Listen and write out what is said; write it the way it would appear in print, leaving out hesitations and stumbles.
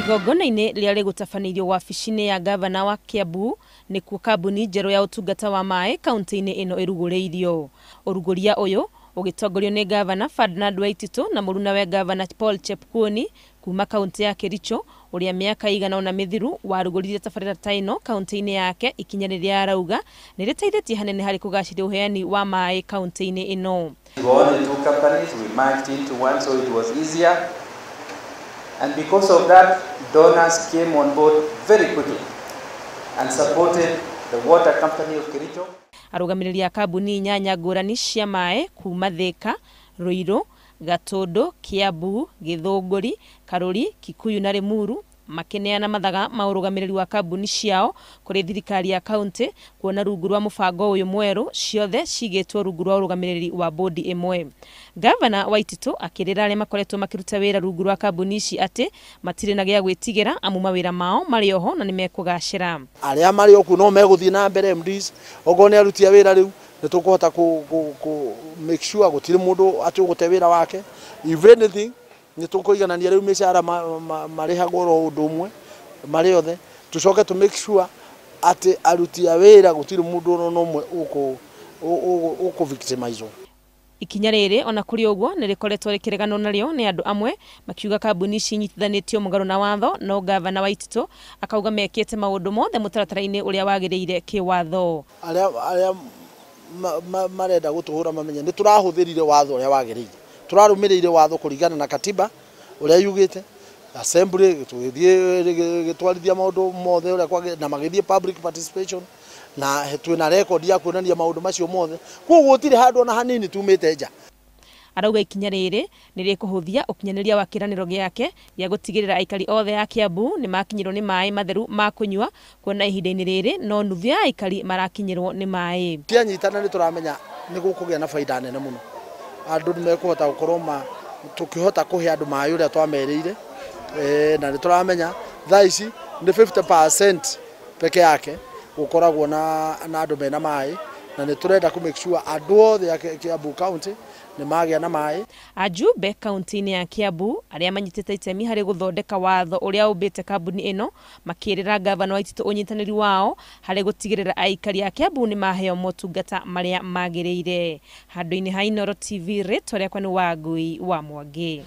Igongona-inĩ rĩrĩa rĩgũtabanĩirio wabici-inĩ ya gavana wa Kiambu nĩkuo kambuni njerũ ya ũtungata wa maĩ kaunti-inĩ ĩno ĩrugũrĩirio. Ũrugũria ũyũ ũgĩtongorio nĩ gavana Ferdinand Waititu na mũrunawe gavana Paul Chepkwony kuma kaunti ya Kericho ũrĩa mĩaka ĩigana ũna mĩthiru warugũririe tabarĩra ta ĩno kaunti-inĩ yake ikinya rĩrĩa arauga nĩ rĩteithĩtie hanene harĩ kũgacĩria ũheani wa maĩ kaunti-inĩ ĩno. We were only two companies, we merged into one so it was easier. And because of that, donors came on board very quickly and supported the water company of Kericho. Arũgamĩrĩri a kambuni inyanya ngũrani cia maĩ kuma Thika, Ruiru, Gatundu, Kiambu, Githunguri, Karuri, Kikuyu na Limuru makĩneana mathaga ma ũrũgamĩrĩri wa kambuni ciao kũrĩ thirikari ya kaunti kuona rungu rwa mũbango ũyũ mwerũ ciothe cigĩtwo rungu rwa ũrũgamĩrĩri wa bodi ĩmwe. Gavana Waititu akĩrĩra arĩa makoretwo makĩruta wĩra rungu rwa kambuni ici atĩ matirĩ na gĩa gwĩtigĩra amu mawĩra mao marĩ oho na nĩmekũgacĩra. Arĩa marĩ okuo no megũthiĩ na mbere MDs okorwo nĩ aruti a wĩra rĩu nĩ tũkũhota kũ make sure gũtirĩ mũndũ atĩ ũgũte wĩra wake. If anything nĩ tũkũiganania rĩu mĩcara marĩhagwo oro ũndũ ũmwe marĩ othe, tũcoke tũ make sure atĩ aruti a wĩra gũtirĩ mũndũ ona ũmwe ũkũ victimize. Ikinya rĩrĩ ona kũrĩ ũguo nĩ rĩkoretwo rĩkĩreganwo narĩo nĩ andũ amwe makiuga kambuni ici inyitithanĩtio mũgarũ na watho, no gavana Waititu akauga mekĩte maũndũ mothe mũtaratara-inĩ ũrĩa wagĩrĩire kĩwatho. Arĩa marenda gũtũhũra mamenye nĩ tũrahũthĩrire watho ũrĩa wagĩrĩire, tũrarũmĩrĩire watho kũringana na katiba ũrĩa yugĩte, assembly tũgĩthiĩ gĩtwarithia maũndũ mothe ũrĩa kwagĩrĩire na magĩthiĩ public participation na twĩna record ya kuonania maũndũ macio mothe, koguo gũtirĩ handũ ona hanini tumĩte nja. Arauga ikinya rĩrĩ nĩ rĩkũhũthia ũkinyanĩria wa kĩĩranĩro gĩake gĩa gũtigĩrĩra aikari othe a Kiambu nĩ makinyĩrwo nĩ maĩ matheru ma kũnyua, kuona ihinda-inĩ rĩrĩ no nuthu ya aikari marakinyĩrwo nĩ maĩ. Tianyitana nĩ tũramenya nĩ gũkũgĩa na baida nene mũno, andũ nĩ mekũhota gũkorwo tũkĩhota kũhe andũ maĩ ũrĩa twamerĩire, na nĩ tũramenya thaa ici nĩ 50% peke yake gũkoragwo na andũ mena maĩ, na nĩ tũrenda kũ make sure andũ othe a Kiambu County nĩ magĩa na maĩ. Ajumbe kaunti-inĩ ya Kiambu arĩa manyitĩte itemi harĩ gũthondeka watho ũrĩa ũmbĩte kambuni ĩno makĩrĩra gavana Waititu ũnyitanĩri wao harĩ gũtigĩrĩra aikari a Kiambu nĩ maheo motungata marĩa magĩrĩire. Handũ-inĩ ha Inooro TV, rĩtwa rĩakwa nĩ Wangui wa Mwangi.